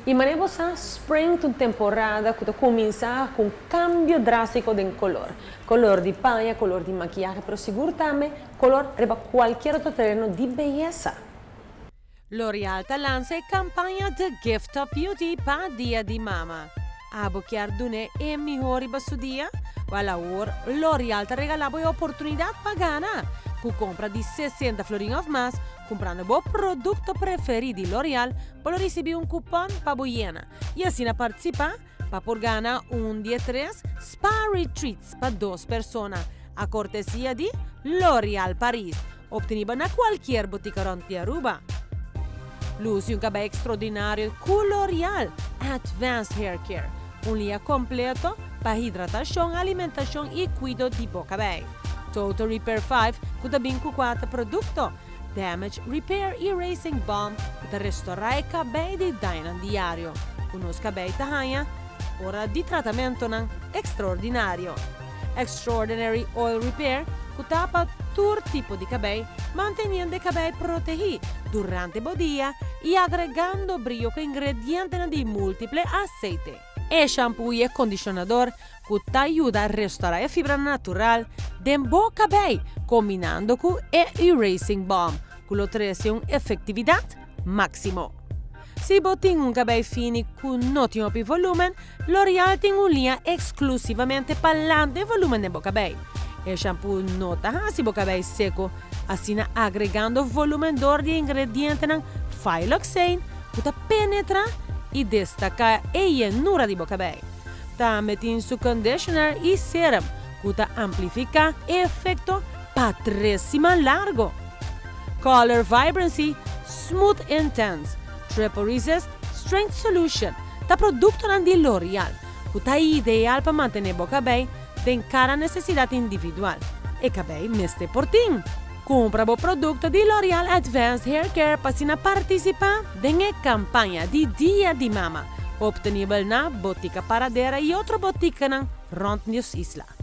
Y manera bo sa, spring ta un temporada cu ta cuminsa cu un cambio drastico den color. Color di paña, color di maquiyahe, pero sigur tambe color riba cualkier otro tereno di beyesa. L'Oreal ta lansa e campaña The Gift of Beauty pa Dia di Mama. Abo kier dun'e e miho riba su dia? Wel awor L'Oreal ta regala bo e oportunidad pa gana! Cu compra di 60 florin of mas, Kumprando bo produkto preferí di L'Oreal, bo lo risibí un kupòn pa bo yena i asina partisipá pa por gana un di e tres Spa Retreats pa dos persona, a kortesia di L'Oreal Paris, optenibel na kualkier botika rònt di Aruba. Lusi un kabei ekstraordinario ku L'Oreal Advanced Hair Care, un liña kompleto pa hidratashon, alimentashon i kuido di bo kabei. Total Repair 5 ku ta bin ku kuater produkto, Damage Repair Erasing Balm ku ta restorá e kabei di dañonan diario ku nos kabei ta haña ora di tratamentonan ekstraordinario. Extraordinary Oil Repair ku ta pa tur tipo di kabei, manteniendo e kabei protehí durante bo dia i agregando brio ku ingredientenan di múltiple aseite. E shampoo i e kondishonador ku ta yuda restorá e fibra natural den bo kabei kombinando ku e Erasing Balm ku lo trese un efektividat máksimo. Si bo tin un kabei fini ku no tin hopi volúmen, L'Oreal tin un liña eksklusivamente pa lanta e volúmen den bo kabei. E shampoo no ta hasi bo kabei seku, asina agregando volúmen dor di e ingredientenan Phyloxane ku ta penetrá i destaká e yenura di bo kabei. Tambe tin su conditioner y serum cu ta amplifica e efecto pa tres siman largo. Color Vibrancy Smooth Intense Triple Resist Strength Solution ta productonan di L'Oreal cu ta ideal pa mantene bo cabey den cada necesidad individual. E cabey mester por tin! Cumpra bo producto di L'Oreal Advanced Hair Care pa asina participa den e campaña di Dia di Mama, obtenibel na Botica Paradera y otro boticanan rond nos isla.